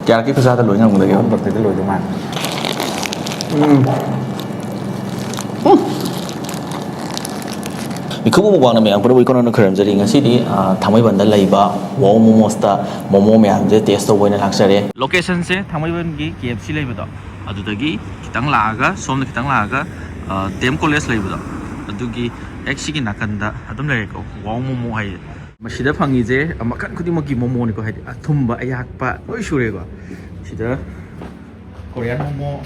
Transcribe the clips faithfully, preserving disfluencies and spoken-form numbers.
ꯌꯥꯔꯛꯀꯤ ꯈꯨꯖꯥꯗ ꯂꯣꯏ ꯉꯝꯒꯗꯒꯦ꯫ ꯑꯍꯨꯝ ꯄꯛꯇꯗꯤ ꯂꯣꯏꯗꯧ ꯃꯥꯜꯂꯦ꯫ ꯎꯝ꯫ ꯃꯤꯈꯨꯕ ꯃꯨꯛꯕꯥꯡꯅ ꯃꯌꯥꯝ ꯄꯨꯝꯅꯃꯛ ꯏꯀꯣꯟ ꯀꯣꯟꯅ ꯈꯣꯏꯔꯝꯖꯔꯤ꯫ ꯉꯁꯤꯗꯤ, ꯑ, ꯊꯥꯡꯃꯩꯕꯟꯗ ꯂꯩꯕ ꯋꯥꯎ ꯃꯣꯃꯣꯁꯇ ꯃꯣꯃꯣ ꯃꯌꯥꯝꯁꯦ ꯇꯦꯁ ꯇꯧꯕ ꯑꯣꯏꯅ ꯂꯥꯛꯆꯔꯦ꯫ ꯂꯣꯀꯦꯁꯟꯁꯦ ꯊꯥꯡꯃꯩꯕꯟꯒꯤ ꯀꯦ ꯑꯦꯐ ꯁꯤ ꯂꯩꯕꯗꯣ, ꯑꯗꯨꯗꯒꯤ ꯈꯤꯇꯪ ꯂꯥꯛꯑꯒ, ꯁꯣꯝꯗ ꯈꯤꯇꯪ ꯂꯥꯛꯑꯒ, ꯑ, ꯗꯤ ꯑꯦꯝ ꯀꯣꯂꯦꯖ ꯂꯩꯕꯗꯣ, ꯑꯗꯨꯒꯤ ꯍꯦꯛ ꯁꯤꯒꯤ ꯅꯥꯀꯟꯗ ꯑꯗꯨꯝ ꯂꯩꯔꯦꯀꯣ, ꯋꯥꯎ ꯃꯣꯃꯣ ꯍꯥꯏꯁꯦ꯫ ꯃꯁꯤꯗ ꯐꯪꯉꯤꯁꯦ ꯃꯈꯜ ꯈꯨꯗꯤꯡꯃꯛꯀꯤ ꯃꯣꯃꯣꯅꯤꯀꯣ, ꯍꯥꯏꯗꯤ ꯑꯊꯨꯝꯕ, ꯑꯌꯥꯛꯄ ꯂꯣꯏ ꯁꯨꯔꯦꯀꯣ꯫ ꯁꯤꯗ ꯀꯣꯔꯤꯌꯥꯟ ꯃꯣꯃꯣ,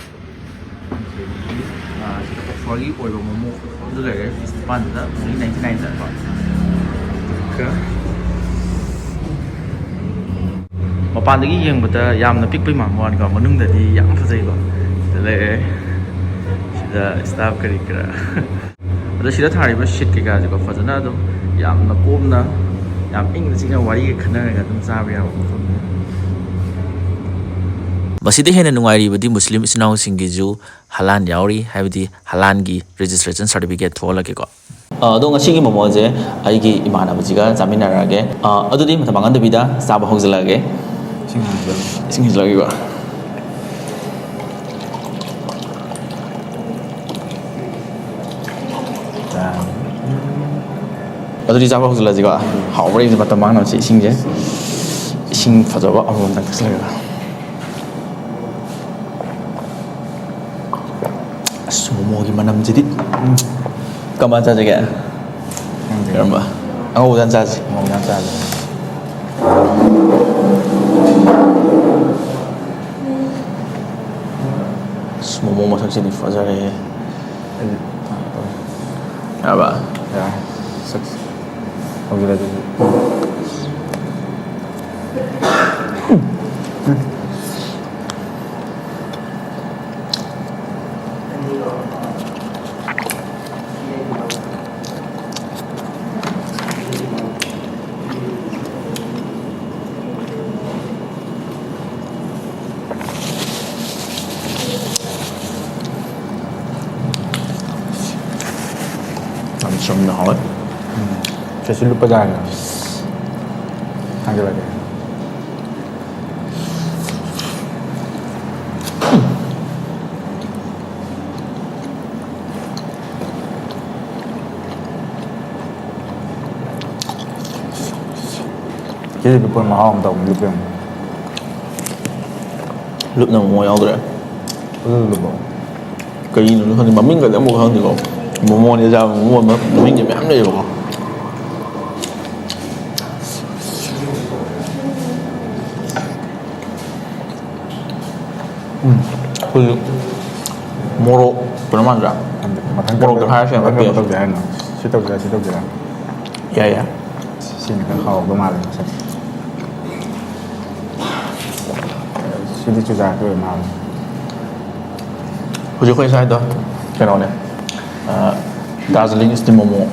ꯑꯗꯒꯤ, ꯑ, ꯁꯤꯗ ꯑꯣꯐꯔꯒꯤ ꯑꯣꯏꯕ ꯃꯣꯃꯣ ꯑꯗꯨ ꯂꯩꯔꯦ, ꯄꯤꯁ ꯅꯤꯄꯥꯟꯗꯨꯗ only ninety nine ꯗꯀꯣ꯫ ꯑꯗꯨꯒ ꯃꯄꯥꯟꯗꯒꯤ ꯌꯦꯡꯕꯗ ꯌꯥꯝꯅ ꯄꯤꯛꯄꯩ ꯃꯥꯟꯕ ꯋꯥꯅꯤꯀꯣ, ꯃꯅꯨꯡꯗꯗꯤ ꯌꯥꯝ ꯐꯖꯩꯀꯣ꯫ ꯁꯤꯗ ꯂꯩꯔꯦ, ꯁꯤꯗ ꯁ꯭ꯇꯥꯐ ꯀꯔꯤ ꯀꯔꯥ꯫ ꯑꯗꯣ ꯁꯤꯗ ꯊꯥꯔꯤꯕ ꯁꯤꯠ ꯀꯩꯀꯥꯁꯦꯀꯣ, ꯐꯖꯅ ꯑꯗꯨꯝ ꯌꯥꯝꯅ ꯀꯣꯝꯅ, ꯌꯥꯝ ꯏꯪꯅ ꯆꯤꯛꯅ ꯋꯥꯔꯤꯒ ꯈꯟꯅꯔꯒ ꯑꯗꯨꯝ ꯆꯥꯕ ꯌꯥꯕ ꯃꯐꯝꯅꯤ꯫ ꯃꯁꯤꯗ ꯍꯦꯟꯅ ꯅꯨꯡꯉꯥꯏꯔꯤꯕꯗꯤ ꯃꯨꯁꯂꯤꯝ ꯏꯆꯤꯟ ꯏꯅꯥꯎꯁꯤꯡꯒꯤꯁꯨ ꯍꯂꯥꯟ ꯌꯥꯎꯔꯤ, ꯍꯥꯏꯕꯗꯤ ꯍꯂꯥꯟꯒꯤ registration certificate ꯊꯣꯛꯍꯜꯂꯛꯀꯦꯀꯣ꯫ ꯑ, ꯑꯗꯣ ꯉꯁꯤꯒꯤ ꯃꯣꯃꯣꯁꯦ ꯑꯩꯒꯤ ꯏꯃꯥꯟꯅꯕꯁꯤꯒ ꯆꯥꯃꯤꯟꯅꯔꯛꯑꯒꯦ꯫ ꯑ, ꯑꯗꯨꯗꯤ ꯃꯇꯝ ꯃꯥꯡꯍꯟꯗꯕꯤꯗ ꯆꯥꯕ ꯍꯧꯖꯤꯜꯂꯛꯑꯒꯦ꯫ ꯏꯁꯤꯡ ꯍꯥꯟꯅ ꯍꯩꯖꯤꯜꯂꯨ꯫ ꯏꯁꯤꯡ ꯍꯩꯖꯤꯜꯂꯛꯑꯒꯦꯀꯣ꯫ ꯑꯗꯨꯗꯤ ꯆꯥꯕ ꯍꯧꯖꯤꯜꯂꯁꯤꯀꯣ꯫ ꯍꯥꯎꯕ꯭ꯔꯥ ꯌꯦꯡꯁꯤ, ꯃꯇꯝ ꯃꯥꯡꯅꯕꯁꯤ ꯏꯁꯤꯡꯁꯦ꯫ ꯏꯁꯤꯡ ꯐꯖꯕ ꯑꯃꯃꯝꯇꯪ ꯊꯛꯆꯜꯂꯒ꯫ ꯑꯁ, ꯃꯣꯃꯣꯒꯤ ꯃꯅꯝꯁꯤꯗꯤ꯫ ꯎꯝ꯫ ꯀꯃꯥꯏꯅ ꯆꯥꯁꯤꯒꯦ? ꯈꯪꯗꯦ꯫ ꯀꯔꯝꯕ? ꯑꯉꯧꯕꯗ ꯆꯥꯁꯤ꯫ ꯑꯉꯧꯕꯗ ꯆꯥꯁꯤ꯫ ꯑꯁ, ꯃꯣꯃꯣ ꯃꯁꯛꯁꯤꯗꯤ ꯐꯖꯔꯦꯍꯦ꯫ ꯑꯩꯗꯤ ꯌꯥꯔꯕ? ꯌꯥꯔꯦ꯫ ꯁꯛꯁ-, ꯍꯧꯖꯤꯜꯂꯦ ꯑꯗꯨꯗꯤ꯫ ꯌꯥꯝ ꯆꯝꯅ ꯍꯥꯎꯋꯦ꯫ ꯎꯝ꯫ ꯀꯩꯁꯨ ꯂꯨꯞꯄ ꯖꯥꯠꯅꯤ꯫ ꯊꯥꯡꯖꯜꯂꯒꯦ꯫ ꯁꯤꯗꯤ ꯂꯨꯄꯥ ꯃꯍꯥꯎ ꯑꯃ ꯇꯧꯕꯅꯤ, ꯂꯨꯄꯥ ꯑꯃ꯫ ꯂꯨꯞꯅ ꯃꯣꯃꯣ ꯌꯥꯎꯗ꯭ꯔꯦ꯫ ꯑꯗꯨ ꯂꯨꯄꯥ꯫ ꯀꯔꯤꯅꯣ ꯈꯪꯗꯦ, ꯃꯃꯤꯡꯒꯗꯤ ꯑꯃꯨꯛ ꯈꯪꯗꯦꯀꯣ꯫ ꯃꯣꯃꯣꯅꯦ ꯆꯥꯕ, ꯃꯣꯃꯣ ꯃꯃꯤꯡꯁꯦ ꯃꯌꯥꯝ ꯂꯩꯌꯦꯕꯀꯣ꯫ ꯎꯝ, ꯑꯩꯈꯣꯏꯒꯤ ꯃꯣꯔꯣꯛ ꯀꯩꯅꯣ ꯃꯥꯟꯗ꯭ꯔꯥ? ꯃꯊꯪ ꯃꯣꯔꯣꯛꯇ ꯍꯥꯏꯔꯁꯦ, ꯃꯊꯪ ꯃꯊꯪ ꯇꯧꯁꯦ ꯍꯥꯏꯅꯣ? ꯁꯤ ꯇꯧꯁꯤꯔꯥ, ꯁꯤ ꯇꯧꯁꯤꯔꯥ? ꯌꯥꯏ, ꯌꯥꯏ꯫ ꯁꯤꯅ ꯈꯔ ꯍꯥꯎꯗꯧ ꯃꯥꯜꯂꯦ ꯃꯁꯛ꯫ ꯁꯤꯗꯤ ꯆꯨꯖꯥꯛꯀꯤ ꯑꯣꯏ ꯃꯥꯜꯂꯦ꯫ ꯍꯧꯖꯤꯛ ꯑꯩꯈꯣꯏ ꯁ꯭ꯋꯥꯏꯗꯣ ꯀꯩꯅꯣꯅꯦ, ꯑ, ꯗꯥꯔꯖꯤꯂꯤꯡ ꯏꯁꯇꯤꯝ ꯃꯣꯃꯣ꯫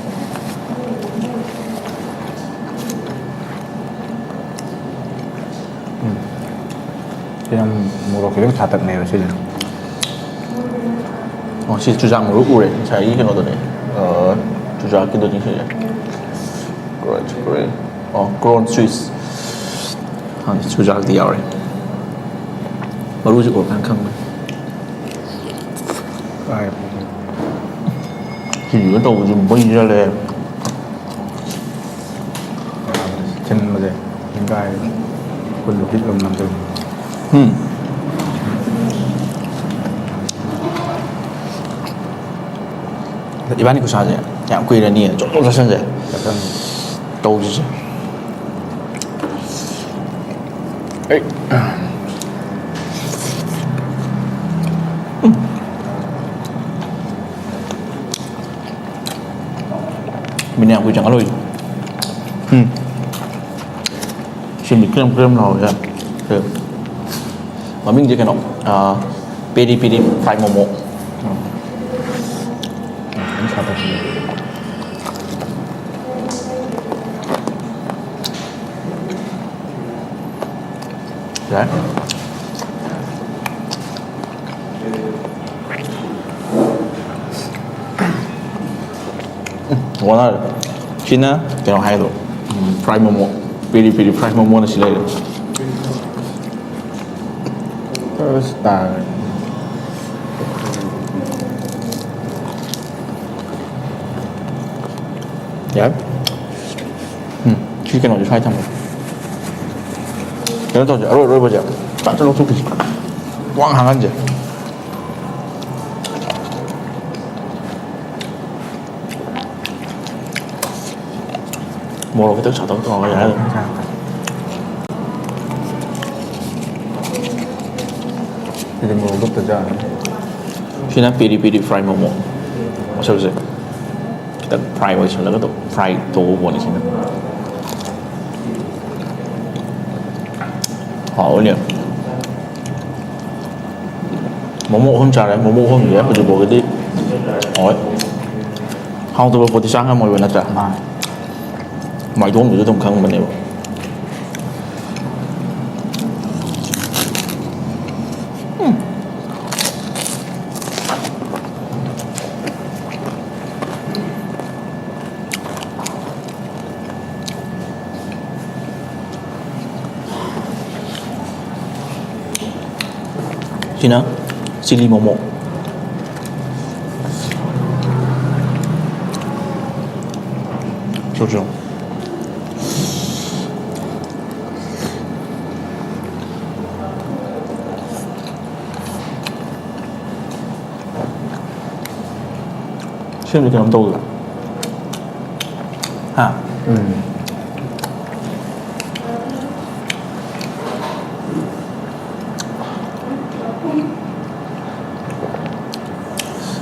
ꯌꯥꯝ ꯃꯣꯔꯣꯛ ꯈꯤꯇꯪ ꯁꯥꯇꯛꯅꯦꯕ ꯁꯤꯁꯦ꯫ ꯑꯣ, ꯁꯤ ꯆꯨꯖꯥꯛ ꯃꯔꯨ ꯎꯔꯦ ꯉꯁꯥꯏꯒꯤ ꯀꯩꯅꯣꯗꯨꯅꯦ, ꯑ, ꯆꯨꯖꯥꯛꯀꯤꯗꯨꯅꯤ ꯁꯤꯁꯦ꯫ ꯀ꯭ꯔꯣꯟ ꯁ꯭ꯋꯤꯁ꯫ ꯑꯣ, ꯀ꯭ꯔꯣꯟ ꯁ꯭ꯋꯤꯁ꯫ ꯈꯪꯗꯦ, ꯆꯨꯖꯥꯛꯇꯤ ꯌꯥꯎꯔꯦ꯫ ꯃꯔꯨꯁꯤ ꯎꯔꯀꯥꯟꯗ ꯈꯪꯕꯅꯤ꯫ ꯀꯥꯏ꯫ ꯁꯤꯡꯖꯨꯗ ꯇꯧꯕꯁꯤ ꯃꯩ ꯆꯠꯂꯦ꯫ ꯊꯤꯟꯕꯁꯦ ꯅꯤꯡꯈꯥꯏ꯫ ꯈꯨꯠ ꯂꯨꯈꯤꯠ ꯑꯗꯨꯝ ꯅꯝꯁꯤꯜꯂꯤ꯫ ꯎꯝ꯫ ꯏꯕꯥꯅꯤ ꯈꯨꯁꯥꯁꯦ ꯌꯥꯝ ꯀꯨꯏꯔꯅꯤꯌꯦ, ꯖꯣꯞ ꯖꯣꯞ ꯆꯥꯁꯤꯟꯁꯦ꯫ ꯆꯥꯁꯟ꯫ ꯇꯧꯁꯤꯁꯦ꯫ ꯑꯩ꯫ ꯎꯝ꯫ ꯃꯤꯅꯤꯠ ꯌꯥꯝ ꯀꯨꯏ ꯆꯪꯍꯜꯂꯣꯏ꯫ ꯎꯝ꯫ ꯁꯤꯃꯗꯤ ꯀ꯭ꯔꯦꯝ ꯀ꯭ꯔꯦꯝ ꯂꯥꯎꯔꯦ꯫ ꯃꯃꯤꯡꯁꯦ ꯀꯩꯅꯣ, ꯑꯥ, ꯄꯦꯔꯤ ꯄꯦꯔꯤ ꯐ꯭ꯔꯥꯏ ꯃꯣꯃꯣ꯫ ꯈꯤꯇꯪ ꯁꯥꯇꯛꯁꯤꯜꯂꯦ꯫ ꯌꯥꯏ꯫ ꯎꯝ, ꯋꯥꯅꯔꯦ꯫ ꯁꯤꯅ ꯀꯩꯅꯣ ꯍꯥꯏꯗꯣ, ꯎꯝ, ꯐ꯭ꯔꯥꯏ ꯃꯣꯃꯣ, ꯄꯦꯔꯤ ꯄꯦꯔꯤ ꯐ꯭ꯔꯥꯏ ꯃꯣꯃꯣꯅ ꯁꯤ ꯂꯩꯔꯦ꯫ ꯑꯁ, ꯇꯥꯔꯦ꯫ ꯌꯥꯏ꯫ ꯎꯝ, ꯁꯤ ꯀꯩꯅꯣꯁꯦ ꯁ꯭ꯋꯥꯏ ꯊꯝꯃꯣ꯫ ꯀꯩꯅꯣ ꯇꯧꯁꯦ, ꯑꯔꯣꯏ ꯑꯔꯣꯏꯕꯁꯦ ꯆꯥꯛꯁꯦ ꯂꯧꯊꯣꯛꯈꯤꯁꯦ꯫ ꯋꯥꯡ ꯍꯥꯡꯍꯟꯁꯦ꯫ ꯃꯣꯔꯣꯛ ꯈꯤꯇꯪ ꯁꯥꯇꯛ ꯇꯧꯔꯒ ꯌꯥꯔꯦ꯫ ꯁꯤꯗꯤ ꯃꯣꯔꯣꯛ ꯂꯨꯞꯇ ꯆꯥꯔꯅꯤ꯫ ꯁꯤꯅ ꯄꯦꯔꯤ ꯄꯦꯔꯤ ꯐ꯭ꯔꯥꯏ ꯃꯣꯃꯣ꯫ ꯃꯁꯛꯁꯦ ꯈꯤꯇꯪ ꯐ꯭ꯔꯥꯏ ꯑꯣꯏꯁꯜꯂꯒ ꯇꯧ-, ꯐ꯭ꯔꯥꯏ ꯇꯧꯕ ꯄꯣꯠꯅꯤ ꯁꯤꯅ꯫ ꯍꯥꯎꯅꯦ꯫ ꯃꯣꯃꯣ ꯑꯍꯨꯝ ꯆꯥꯔꯦ꯫ ꯃꯣꯃꯣ ꯑꯍꯨꯝꯁꯦ ꯍꯧꯖꯤꯛ ꯐꯥꯎꯒꯤꯗꯤ ꯍꯥꯎꯋꯦ꯫ ꯍꯥꯎꯇꯕ ꯄꯣꯠꯇꯤ ꯆꯥ ꯉꯝꯃꯣꯏꯕ ꯅꯠꯇ꯭ꯔꯥ? ꯃꯥꯅꯦ꯫ ꯃꯥꯏꯗꯣꯡꯗꯨꯁꯨ ꯑꯗꯨꯝ ꯈꯪꯕꯅꯦꯕ꯫ ꯎꯝ꯫ ꯁꯤꯅ ꯆꯤꯂꯤ ꯃꯣꯃꯣ꯫ ꯁꯣ, ꯁꯣ꯫ ꯁꯤꯃꯗꯤ ꯀꯩꯅꯣꯝ ꯇꯧꯗ꯭ꯔꯥ? ꯍꯥ? ꯎꯝ꯫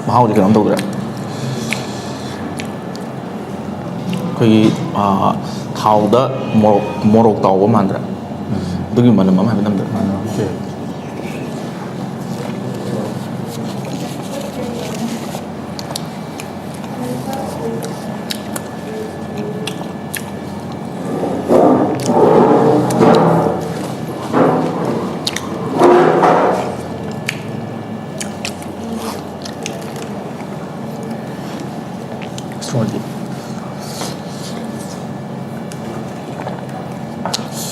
ꯃꯍꯥꯎꯗꯤ ꯀꯩꯅꯣꯝ ꯇꯧꯗ꯭ꯔꯥ? ꯑꯩꯈꯣꯏꯒꯤ, ꯑꯥ, ꯊꯥꯎꯗ ꯃꯣꯔꯣꯛ, ꯃꯣꯔꯣꯛ ꯇꯥꯎꯕ ꯃꯥꯟꯗ꯭ꯔꯥ? ꯎꯝ꯫ ꯑꯗꯨꯒꯤ ꯃꯅꯝ ꯑꯃ ꯍꯥꯏꯐꯦꯠ ꯅꯝꯗ꯭ꯔꯥ? ꯃꯅꯝ ꯑꯃ ꯊꯣꯛꯑꯦ꯫ ꯁꯣꯜꯂꯤ꯫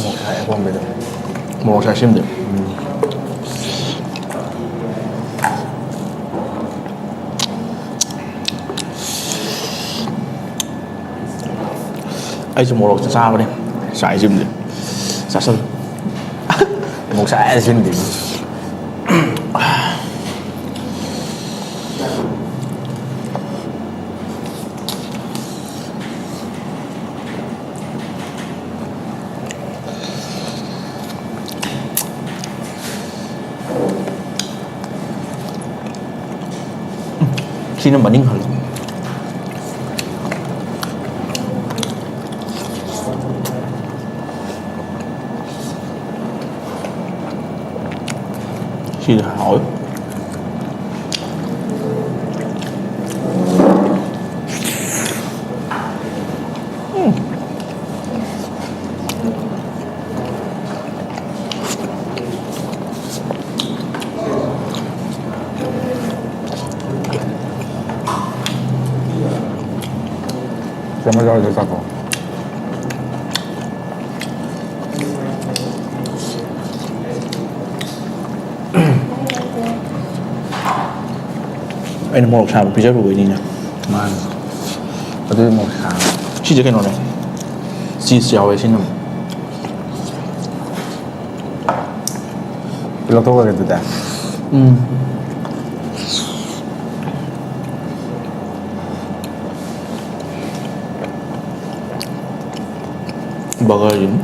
ꯃꯣꯔꯣꯛ ꯁꯥꯏ ꯑꯄꯥꯝꯕꯗꯣ꯫ ꯃꯣꯔꯣꯛ ꯁꯥꯏ ꯁꯤꯝꯗꯤ꯫ ꯎꯝ꯫ ꯑꯩꯁꯨ ꯃꯣꯔꯣꯛꯁꯦ ꯆꯥꯕꯅꯦ꯫ ꯁꯥꯏ ꯁꯤꯝꯗꯤ꯫ ꯆꯥꯁꯜꯂꯨ꯫ ꯃꯣꯔꯣꯛ ꯁꯥꯏ ꯁꯤꯃꯗꯤ꯫ ꯁꯤꯅ ꯃꯅꯤꯡ ꯍꯜꯂꯦ꯫ ꯁꯤꯅ ꯍꯥꯎꯋꯦ꯫ ꯆꯥꯃꯁ ꯌꯥꯎꯔꯗꯤ ꯆꯥꯊꯣꯛꯑꯣ꯫ ꯑꯩꯅ ꯃꯣꯔꯣꯛ ꯁꯥꯕ ꯄꯤꯖꯔꯨꯕꯩꯅꯤꯅꯦ꯫ ꯃꯥꯅꯤ꯫ ꯑꯗꯨꯗꯤ ꯃꯣꯔꯣꯛ ꯁꯥꯕ꯫ ꯁꯤꯁꯦ ꯀꯩꯅꯣꯅꯦ꯫ ꯆꯤꯁ ꯌꯥꯎꯋꯦ ꯁꯤꯅ꯫ ꯂꯧꯊꯣꯛꯈ꯭ꯔꯒꯦ ꯑꯗꯨꯗꯤ꯫ ꯎꯝ꯫ ꯕꯒꯔꯁꯤꯅ꯫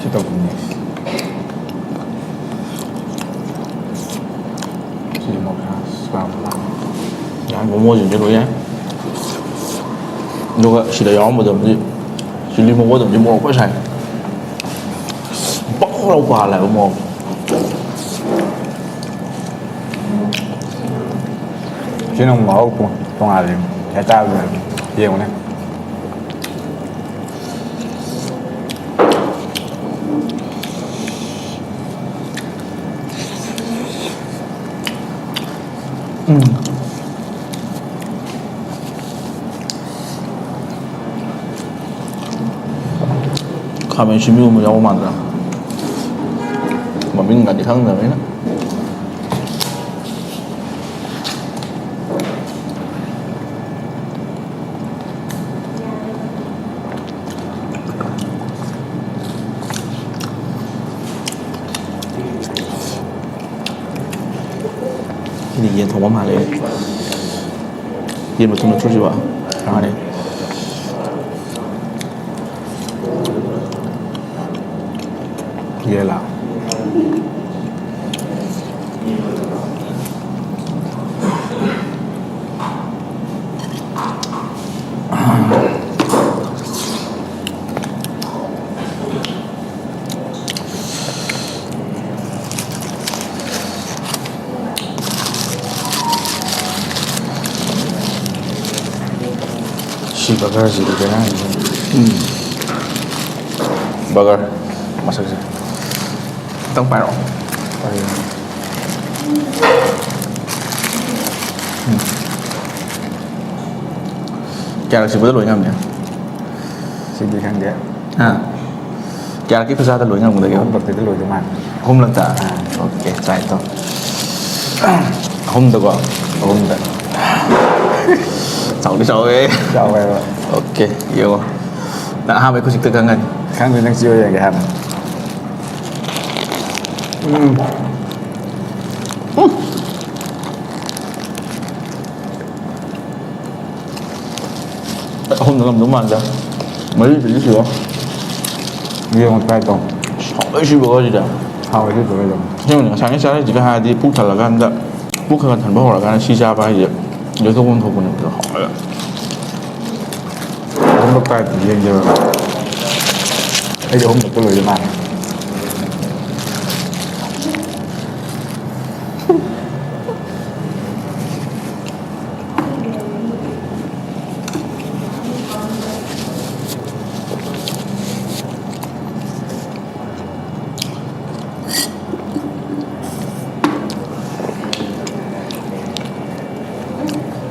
ꯁꯤ ꯇꯧꯁꯤꯅꯦ꯫ ꯁꯤꯁꯦ ꯃꯣꯔꯣꯛ ꯁꯥ-, ꯁꯥꯕ ꯄꯥꯝꯃꯦ꯫ ꯌꯥꯏ, ꯃꯣꯃꯣꯁꯤꯡꯁꯦ ꯂꯣꯏ ꯌꯥꯏ꯫ ꯑꯗꯨꯒ ꯁꯤꯗ ꯌꯥꯎꯔꯝꯕꯗꯨꯕꯨꯗꯤ, ꯆꯤꯂꯤ ꯃꯣꯃꯣꯗꯨꯕꯨꯗꯤ ꯃꯣꯔꯣꯛ ꯐꯖꯅ ꯁꯥꯏ꯫ ꯕꯛ ꯂꯥꯎ ꯄꯥꯜꯂꯦꯕ ꯃꯣꯔꯣꯛ꯫ ꯁꯤꯅ ꯑꯃꯨꯛ ꯃꯍꯥꯎ ꯇꯣꯡ-, ꯇꯣꯉꯥꯜꯂꯤ꯫ ꯍꯦꯛ ꯆꯥꯕꯗ ꯌꯦꯡꯉꯨꯅꯦ꯫ ꯎꯝ꯫ ꯈꯥꯃꯦꯟ ꯑꯁꯤꯟꯕꯤꯒꯨꯝꯕ ꯌꯥꯎꯕ ꯃꯥꯟꯗ꯭ꯔꯥ? ꯃꯃꯤꯡꯒꯗꯤ ꯈꯪꯗꯕꯅꯤꯅ꯫ ꯊꯣꯡꯕ ꯃꯥꯜꯂꯦ꯫ ꯌꯦꯟ ꯃꯇꯨꯝ ꯅꯠꯇ꯭ꯔꯣ ꯁꯤꯕꯣ? ꯃꯥꯅꯦ꯫ ꯌꯦꯂꯥ꯫ ꯁꯤ ꯕꯔꯒꯔꯁꯤꯗꯤ ꯕꯦꯔꯥꯅꯤ꯫ ꯎꯝ꯫ ꯕꯔꯒꯔ ꯃꯁꯛꯁꯦ꯫ ꯈꯤꯇꯪ ꯄꯥꯏꯔꯛꯑꯣ꯫ ꯎꯝ꯫ ꯀꯌꯥꯔꯛ ꯆꯤꯛꯄꯗ ꯂꯣꯏ ꯉꯝꯅꯤ? ꯁꯤꯗꯤ ꯈꯪꯗꯦ꯫ ꯑꯥ꯫ ꯀꯌꯥꯔꯛꯀꯤ ꯈꯨꯠꯁꯥꯗ ꯂꯣꯏ ꯉꯝꯒꯗꯒꯦ? ꯑꯍꯨꯝꯂꯛꯇꯗꯤ ꯂꯣꯏꯗꯧ ꯃꯥꯜꯂꯦ꯫ ꯑꯍꯨꯝꯂꯛꯇ? ꯑꯥ꯫ ꯑꯣꯀꯦ, ꯇ꯭ꯔꯥꯏ ꯇꯧ꯫ ꯑꯍꯨꯝꯗꯀꯣ? ꯑꯍꯨꯝꯗ꯫ ꯆꯥꯎꯗꯤ ꯆꯥꯎꯋꯦ꯫ ꯆꯥꯎꯋꯦꯕ꯫ ꯑꯣꯀꯦ, ꯌꯦꯡꯉꯣ꯫ ꯅꯪ ꯑꯍꯥꯟꯕꯩ ꯈꯨꯖꯤꯛꯇ ꯈꯪꯉꯅꯤ꯫ ꯈꯪꯗꯦ, ꯅꯪ ꯆꯤꯛꯑꯣ ꯌꯦꯡꯒꯦ ꯍꯥꯟꯅ꯫ ꯎꯝ꯫ ꯑꯍꯨꯝꯗ ꯉꯝꯗꯧ ꯃꯥꯟꯗꯦ꯫ ꯃꯔꯤꯗꯗꯤ ꯁꯨꯔꯣ꯫ ꯌꯦꯡꯉꯣ, ꯇ꯭ꯔꯥꯏ ꯇꯧ꯫ ꯍꯥꯎꯋꯦ ꯁꯤ ꯕꯔꯒꯔꯁꯤꯗꯤ꯫ ꯍꯥꯎꯋꯦ ꯁꯤ ꯕꯔꯒꯔꯗꯣ꯫ ꯑꯁꯦꯡꯕꯅꯦ, ꯉꯁꯥꯏ ꯉꯁꯥꯏꯁꯤꯒ ꯍꯥꯏꯔꯗꯤ ꯄꯨꯛ ꯊꯜꯂꯀꯥꯟꯗ, ꯄꯨꯛ ꯈꯔ ꯈꯔ ꯊꯟꯕ ꯍꯧꯔꯀꯥꯟꯗ ꯁꯤ ꯆꯥꯕ ꯍꯥꯏꯁꯦ ꯂꯦꯛꯊꯣꯛꯐꯝ ꯊꯣꯛꯄꯅꯦꯕ꯫ ꯑꯗꯣ ꯍꯥꯎꯋꯦ꯫ ꯑꯍꯨꯝꯂꯛ ꯇ꯭ꯔꯥꯏ ꯇꯧ ꯌꯦꯡꯒꯦꯕ꯫ ꯑꯩꯗꯤ ꯑꯍꯨꯝꯂꯛꯇ ꯂꯣꯏꯗꯧ ꯃꯥꯜꯂꯦ꯫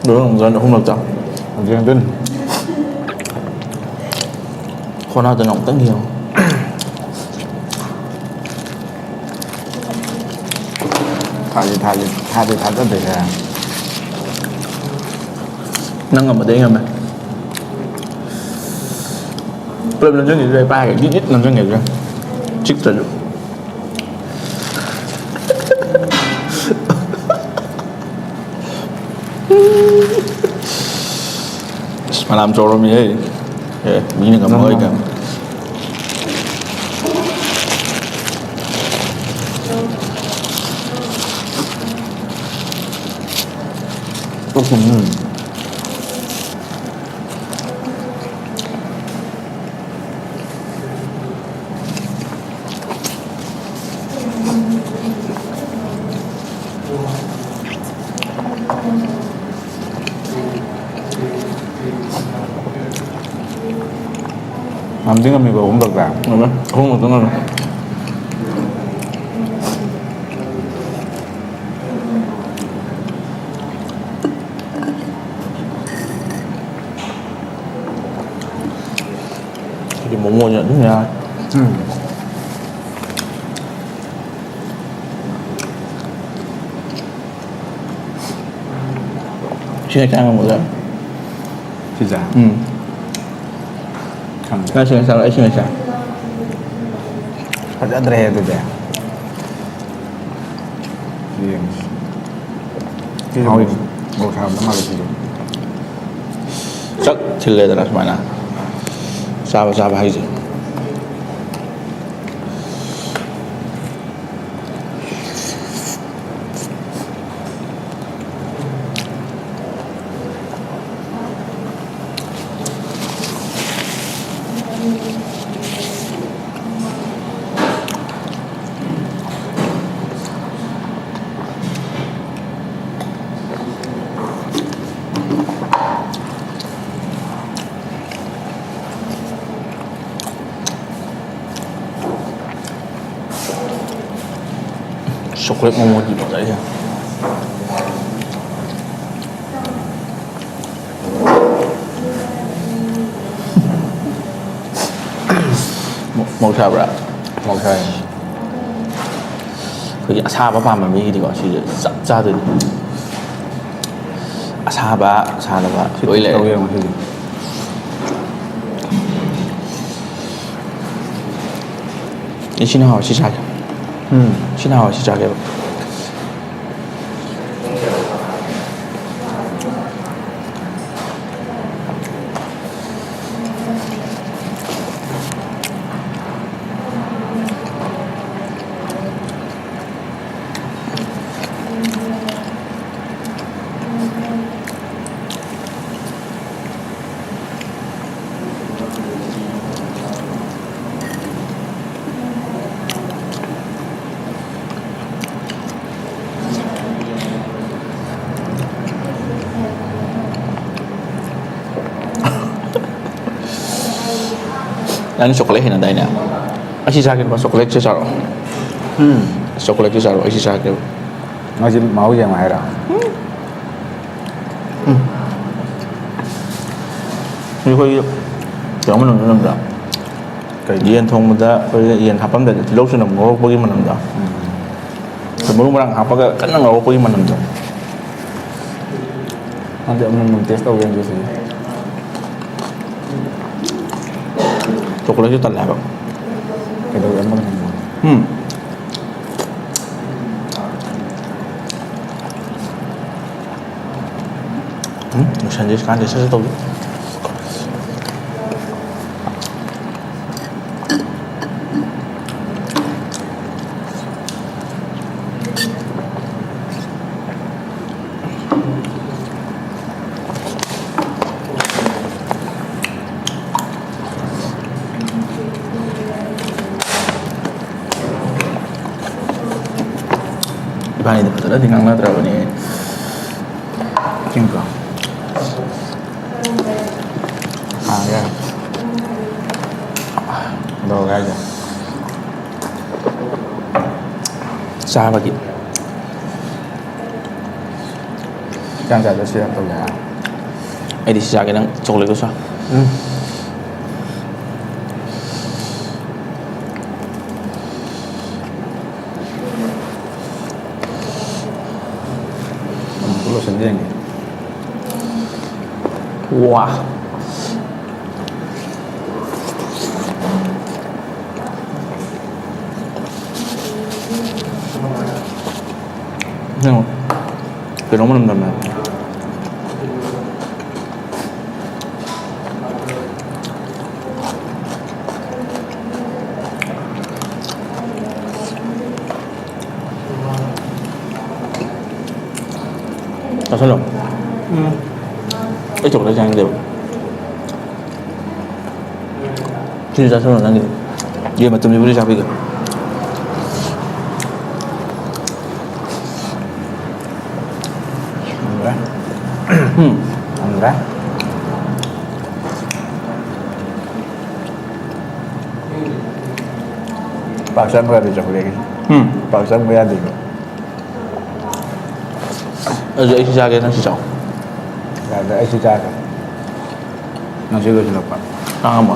ꯂꯣꯏꯔꯝꯗꯥꯏꯗ ꯑꯍꯨꯝꯂꯛꯇ꯫ ꯌꯦꯡꯗꯣꯏꯅꯤ꯫ ꯈꯣꯟꯅꯥꯗꯅ ꯑꯃꯨꯛꯇꯪ ꯌꯦꯡꯉꯣ꯫ ꯊꯥꯗꯤ ꯊꯥꯗꯤ ꯊꯥꯗꯤ ꯊꯥꯖꯗꯦꯍꯦ꯫ ꯅꯪ ꯉꯝꯃꯗꯤ ꯑꯩ ꯉꯝꯃꯦ꯫ ꯄꯨꯂꯞ ꯅꯝꯁꯤꯟꯈꯤꯗꯣꯏꯔꯥ? ꯑꯩ ꯄꯥꯏꯔꯒ ꯒꯤꯠ ꯒꯤꯠ ꯅꯝꯁꯤꯟꯈꯤꯗꯣꯏꯔꯥ? ꯆꯤꯛꯇ꯭ꯔꯁꯨ꯫ ꯐꯅꯌꯥꯝ ꯆꯥꯎꯔꯝꯃꯤꯍꯦ꯫ ꯑꯦ, ꯃꯤꯅ ꯉꯝꯃꯣꯏ ꯅꯪ ꯀꯩꯅꯣ꯫ ꯎꯝ꯫ ꯉꯝꯗꯤ ꯉꯝꯃꯤꯕ ꯑꯍꯨꯝꯂꯛꯇ? ꯉꯝꯃꯦ꯫ ꯑꯍꯨꯝꯂꯛꯇ ꯉꯝꯃꯦ꯫ ꯑꯩꯗꯤ ꯃꯣꯃꯣꯁꯦ ꯑꯗꯨꯝ ꯌꯥꯔꯦ꯫ ꯎꯝ꯫ ꯁꯤ ꯍꯦꯛ ꯆꯥ ꯉꯝꯒꯗ꯭ꯔꯥ? ꯁꯤꯁꯦ? ꯎꯝ꯫ ꯈꯪꯗꯦ꯫ ꯅꯪ ꯁꯤ ꯍꯦꯛ ꯆꯥꯔꯣ, ꯑꯩ ꯁꯤ ꯍꯦꯛ ꯆꯥ꯫ ꯐꯖꯗ꯭ꯔꯦ ꯑꯗꯨꯗꯤ꯫ ꯌꯦꯡꯁꯤ꯫ ꯁꯤꯁꯦ ꯍꯥꯎꯋꯤ꯫ ꯃꯣꯔꯣꯛ ꯁꯥꯔꯝꯗꯧ ꯃꯥꯜꯂꯦ ꯁꯤꯁꯦ꯫ ꯆꯥꯛ ꯊꯤꯜꯂꯦꯗꯅ ꯁꯨꯃꯥꯏꯅ꯫ ꯆꯥꯕ ꯆꯥꯕ ꯍꯥꯏꯁꯦ꯫ ꯆꯣꯀ꯭ꯂꯦꯠ ꯃꯣꯃꯣꯗꯤ ꯐꯖꯩꯍꯦ꯫ ꯃꯣꯔꯣꯛ ꯁꯥꯕ꯭ꯔꯥ? ꯃꯣꯔꯣꯛ ꯁꯥꯏ꯫ ꯑꯩꯈꯣꯏꯒꯤ ꯑꯁꯥꯕ ꯄꯥꯝꯕ ꯃꯤꯒꯤꯗꯤꯀꯣ, ꯁꯤꯁꯦ ꯆꯞ ꯆꯥꯗꯣꯏꯅꯤ꯫ ꯑꯁꯥꯕ, ꯁꯥꯗꯕ ꯁꯤ ꯂꯣꯏ ꯂꯩꯔꯦ꯫ ꯇꯧ ꯌꯦꯡꯉꯣ ꯁꯤꯁꯦ꯫ ꯑꯦ, ꯁꯤꯅ ꯍꯥꯎꯋꯦ, ꯁꯤ ꯆꯥꯒꯦ꯫ ꯎꯝ꯫ ꯁꯤꯅ ꯍꯥꯎꯋꯦ, ꯁꯤ ꯆꯥꯒꯦꯕ꯫ ꯅꯪ ꯆꯣꯀꯣꯂꯦꯠ ꯍꯩꯅꯗꯥꯏꯅꯦ? ꯑꯩ ꯁꯤ ꯆꯥꯒꯦ, ꯂꯨꯄꯥ ꯆꯣꯀꯣꯂꯦꯠꯁꯦ ꯆꯥꯔꯛꯑꯣ꯫ ꯎꯝ꯫ ꯆꯣꯀꯣꯂꯦꯠꯁꯦ ꯆꯥꯔꯛꯑꯣ, ꯑꯩ ꯁꯤ ꯆꯥꯒꯦꯕ꯫ ꯅꯪꯁꯤ ꯃꯍꯥꯎ ꯌꯦꯡꯉꯣ ꯍꯥꯏꯔꯣ? ꯎꯝ꯫ ꯑꯩꯈꯣꯏꯒꯤ ꯀꯩꯅꯣ ꯃꯅꯝꯗꯣ ꯅꯝꯗ꯭ꯔꯥ? ꯀꯩ? ꯌꯦꯟ ꯊꯣꯡꯕꯗ ꯑꯩꯈꯣꯏꯒꯤ ꯌꯦꯟ ꯍꯥꯞꯄꯝꯗꯥꯏꯗ ꯇꯤꯜꯍꯧ ꯆꯅꯝ ꯉꯧꯔꯛꯄꯒꯤ ꯃꯅꯝꯗꯣ꯫ ꯎꯝ꯫ ꯑꯩꯈꯣꯏ ꯃꯔꯨ ꯃꯔꯥꯡ ꯍꯥꯞꯄꯒ ꯀꯟꯅ ꯉꯧꯔꯛꯄꯒꯤ ꯃꯅꯝꯗꯣ꯫ ꯈꯪꯗꯦ, ꯑꯃꯨꯛ ꯑꯃꯨꯛ ꯇꯦꯁ ꯇꯧꯒꯦ ꯌꯦꯡꯒꯦ ꯁꯤꯁꯦ꯫ ꯆꯣꯀꯣꯂꯦꯠꯁꯨ ꯇꯜꯂꯦ ꯍꯥꯏꯕ꯫ ꯀꯩꯗꯧꯋꯦ ꯑꯃꯒ ꯅꯪꯕꯣ? ꯎꯝ꯫ ꯎꯝ, ꯂꯣꯏꯁꯟꯁꯤ ꯀꯥꯟꯗꯦ, ꯁꯠ ꯁꯠ ꯇꯧꯁꯤ꯫ ꯏꯕꯥꯅꯤꯗꯤ ꯐꯖꯅꯗꯤ ꯉꯥꯡꯅꯗ꯭ꯔꯕꯅꯦ꯫ ꯆꯤꯡꯕ꯭ꯔꯣ? ꯑꯥ, ꯌꯥꯔꯦ꯫ ꯀꯩꯗꯧꯔꯒꯦ ꯍꯥꯏꯁꯦ? ꯆꯥꯕꯒꯤ꯫ ꯆꯥꯛ ꯆꯥꯗ ꯁꯤ ꯌꯥꯝ ꯇꯧꯒꯦ ꯍꯥꯏꯔꯣ? ꯑꯩꯗꯤ ꯁꯤ ꯆꯥꯒꯦ, ꯅꯪ ꯆꯣꯀꯣꯂꯦꯠꯇꯣ ꯆꯥ꯫ ꯎꯝ꯫ ꯑꯃꯨꯛꯇ ꯂꯣꯏꯁꯤꯟꯕ ꯌꯦꯡꯒꯦ꯫ ꯋꯥ꯫ ꯌꯦꯡꯉꯣ꯫ ꯀꯩꯅꯣ ꯃꯅꯝ ꯅꯝꯃꯦ꯫ ꯆꯥꯁꯜꯂꯣ꯫ ꯎꯝ꯫ ꯑꯩ ꯆꯣꯀꯣꯂꯦꯠ ꯆꯥꯅꯤꯡꯗꯦꯕ꯫ ꯁꯤꯁꯨ ꯆꯥꯁꯜꯂꯣ ꯅꯪꯒꯤꯗꯤ꯫ ꯌꯦꯟ ꯃꯇꯨꯝꯁꯤꯕꯨꯗꯤ ꯆꯥꯕꯤꯒꯦ꯫ ꯉꯝꯗ꯭ꯔꯦ꯫ ꯎꯝ꯫ ꯉꯝꯗ꯭ꯔꯦ꯫ ꯄꯥꯛ ꯆꯪꯕ ꯌꯥꯗꯦ ꯆꯥꯎꯈꯠꯂꯛꯏꯁꯦ꯫ ꯎꯝ꯫ ꯄꯥꯛ ꯆꯪꯕ ꯌꯥꯗꯦꯕ꯫ ꯑꯗꯨꯗꯤ ꯑꯩꯁꯨ ꯆꯥꯒꯦ, ꯅꯪꯁꯨ ꯆꯥꯎ꯫ ꯌꯥꯗ꯭ꯔꯦ, ꯑꯩꯁꯨ ꯆꯥꯒꯦ꯫ ꯅꯪꯁꯨ ꯂꯣꯏꯁꯤꯜꯂꯛꯄ꯫ ꯈꯥꯡꯉꯝꯃꯣ꯫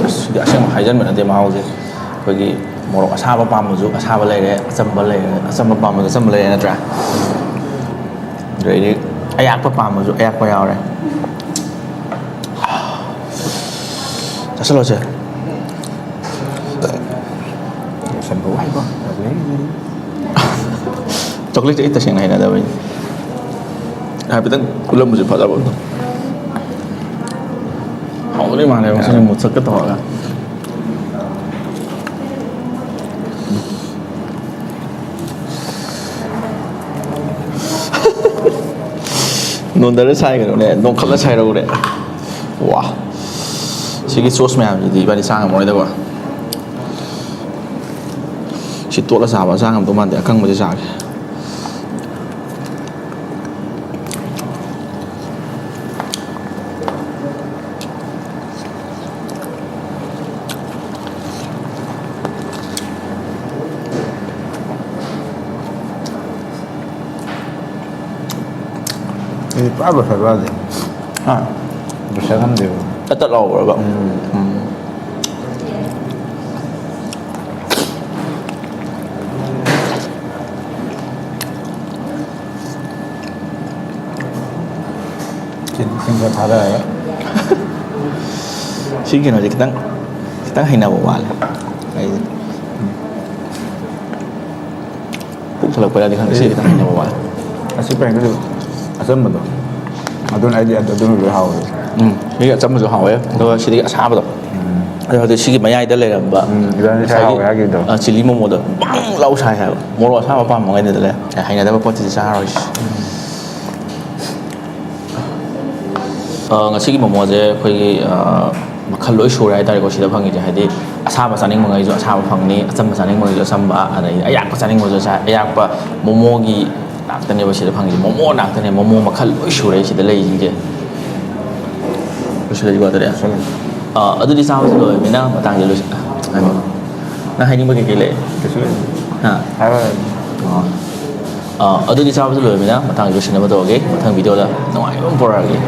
ꯑꯁ, ꯁꯤꯗꯤ ꯑꯁꯦꯡꯕ ꯍꯥꯏꯖꯟꯕ ꯅꯠꯇꯦ ꯃꯍꯥꯎꯁꯦ꯫ ꯑꯩꯈꯣꯏꯒꯤ ꯃꯣꯔꯣꯛ ꯑꯁꯥꯕ ꯄꯥꯝꯕꯁꯨ ꯑꯁꯥꯕ ꯂꯩꯔꯦ, ꯑꯆꯝꯕ ꯂꯩꯔꯦ, ꯑꯆꯝꯕ ꯄꯥꯝꯕꯁꯨ ꯑꯆꯝꯕ ꯂꯩꯔꯦ, ꯅꯠꯇ꯭ꯔꯥ? ꯑꯗꯩꯗꯤ ꯑꯌꯥꯛꯄ ꯄꯥꯝꯕꯁꯨ ꯑꯌꯥꯛꯄ ꯌꯥꯎꯔꯦ꯫ ꯆꯥꯁꯤꯜꯂꯣꯁꯦ꯫ ꯆꯥꯁꯤꯟꯕ ꯋꯥꯏꯀꯣ꯫ ꯆꯣꯀ꯭ꯂꯦꯠꯁꯦ ꯑꯩ ꯇꯁꯦꯡꯅ ꯍꯩꯅꯗꯕꯩꯅꯤ꯫ ꯍꯥꯏꯐꯦꯠꯇꯪ ꯎꯠꯂꯝꯕꯁꯨ ꯐꯗꯕ꯫ ꯍꯥꯎꯗꯣꯏ ꯃꯥꯜꯂꯦ ꯉꯁꯤꯁꯦ ꯃꯨꯊꯠꯀꯦ ꯇꯧꯔꯒ꯫ ꯅꯣꯟꯗꯔ ꯁꯥꯏꯒꯅꯨꯅꯦ, ꯅꯣꯡꯈꯠꯂ ꯁꯥꯏꯔꯛꯎꯅꯦ꯫ ꯋꯥ꯫ ꯁꯤꯒꯤ ꯁꯣꯁ ꯃꯌꯥꯝꯁꯤꯗꯤ ꯏꯕꯥꯅꯤ ꯆꯥ ꯉꯝꯃꯔꯣꯏꯗꯀꯣ꯫ ꯁꯤ ꯇꯣꯠꯂ ꯆꯥꯕ ꯆꯥ ꯉꯝꯗꯧ ꯃꯥꯟꯗꯦ, ꯑꯀꯪꯕꯁꯦ ꯆꯥꯒꯦ꯫ ꯑꯩꯗꯤ ꯄꯨꯔꯥ ꯕꯁꯔ ꯌꯥꯗꯦ꯫ ꯍꯥ? ꯕꯁꯔ ꯉꯝꯗꯦꯕ꯫ ꯇꯠ ꯇꯠ ꯂꯥꯎꯕ꯭ꯔꯕ? ꯎꯝ꯫ ꯎꯝ꯫ ꯏꯁꯤꯡ ꯈꯔ ꯊꯥꯗꯔꯒ꯫ ꯁꯤ ꯀꯩꯅꯣꯁꯦ ꯈꯤꯇꯪ, ꯈꯤꯇꯪ ꯍꯩꯅꯕ ꯋꯥꯠꯂꯦ ꯑꯩꯁꯦ꯫ ꯄꯨꯛ ꯊꯜꯂꯛꯄꯩꯔꯗꯤ ꯈꯪꯗꯦ, ꯁꯤ ꯈꯤꯇꯪ ꯍꯩꯅꯕ ꯋꯥꯠꯂꯦ꯫ ꯑꯁꯤ ꯄ꯭ꯔꯦꯡꯗꯨꯁꯨ ꯑꯆꯝꯕꯗꯣ, ꯑꯗꯨꯅ ꯑꯩꯗꯤ ꯑꯗꯨ-, ꯑꯗꯨꯅ ꯂꯣꯏ ꯍꯥꯎꯋꯦ꯫ ꯎꯝ, ꯁꯤꯒꯤ ꯑꯆꯝꯕꯁꯨ ꯍꯥꯎꯋꯦ, ꯑꯗꯨꯒ ꯁꯤꯗꯒꯤ ꯑꯁꯥꯕꯗꯣ꯫ ꯎꯝ꯫ ꯑꯗꯣ ꯍꯧꯖꯤꯛ ꯁꯤꯒꯤ ꯃꯌꯥꯏꯗ ꯂꯩꯔꯝꯕ ꯎꯝ, ꯏꯕꯥꯅꯤ ꯉꯁꯥꯏꯒꯤ, ꯍꯥꯎꯋꯦ ꯍꯥꯏꯈꯤꯕꯗꯣ꯫ ꯑ, ꯆꯤꯂꯤ ꯃꯣꯃꯣꯗꯣ ꯕꯪ ꯂꯥꯎ ꯁꯥꯏ ꯍꯥꯏꯕ꯫ ꯃꯣꯔꯣꯛ ꯑꯁꯥꯕ ꯄꯥꯝꯕꯉꯩꯗꯨꯗ ꯂꯩ꯫ ꯑꯦ, ꯍꯩꯅꯗꯕ ꯄꯣꯠꯇꯨꯗꯤ ꯆꯥꯔꯣꯏꯁꯤ꯫ ꯑ, ꯉꯁꯤꯒꯤ ꯃꯣꯃꯣꯁꯦ ꯑꯩꯈꯣꯏꯒꯤ, ꯑ, ꯃꯈꯜ ꯂꯣꯏ ꯁꯨꯔꯦ ꯍꯥꯏꯇꯥꯔꯦꯀꯣ ꯁꯤꯗ ꯐꯪꯉꯤꯁꯦ꯫ ꯍꯥꯏꯗꯤ ꯑꯁꯥꯕ ꯆꯥꯅꯤꯡꯕꯉꯩꯁꯨ ꯑꯁꯥꯕ ꯐꯪꯅꯤ, ꯑꯆꯝꯕ ꯆꯥꯅꯤꯡꯕꯉꯩꯁꯨ ꯑꯆꯝꯕ, ꯑꯗꯩ ꯑꯌꯥꯛꯄ ꯆꯥꯅꯤꯡꯕꯁꯨ ꯑꯁꯥ-, ꯑꯌꯥꯛꯄ꯫ ꯃꯣꯃꯣꯒꯤ ꯉꯥꯛꯇꯅꯦꯕ ꯁꯤꯗ ꯐꯪꯉꯤꯁꯦ, ꯃꯣꯃꯣ ꯉꯥꯛꯇꯅꯦ, ꯃꯣꯃꯣ ꯃꯈꯜ ꯂꯣꯏ ꯁꯨꯔꯦ ꯁꯤꯗ ꯂꯩꯔꯤꯁꯤꯡꯁꯦ꯫ ꯂꯣꯏꯁꯤꯜꯂꯁꯤꯀꯣ ꯑꯗꯨꯗꯤ꯫ ꯑꯥ, ꯑꯗꯨꯗꯤ ꯆꯥꯕꯁꯨ ꯂꯣꯏꯔꯕꯅꯤꯅ ꯃꯇꯥꯡꯁꯤꯗ ꯂꯣꯏꯁꯤꯜ-, ꯍꯥꯏꯕꯤꯌꯨ꯫ ꯅꯪ ꯍꯥꯏꯅꯤꯡꯕ ꯀꯩꯀꯩ ꯂꯩ? ꯀꯩꯁꯨ ꯂꯩꯇꯦ꯫ ꯍꯥ? ꯍꯥꯏꯔꯣꯏ꯫ ꯑꯥ꯫ ꯑꯥ, ꯑꯗꯨꯗꯤ ꯆꯥꯕꯁꯨ ꯂꯣꯏꯔꯕꯅꯤꯅ ꯃꯇꯥꯡꯁꯤꯗ ꯂꯣꯏꯁꯤꯟꯅꯕ ꯇꯧꯔꯒꯦ꯫ ꯃꯊꯪ ꯚꯤꯗꯤꯑꯣꯗ ꯅꯨꯡꯉꯥꯏꯕ ꯑꯃ ꯄꯨꯔꯛꯑꯒꯦ꯫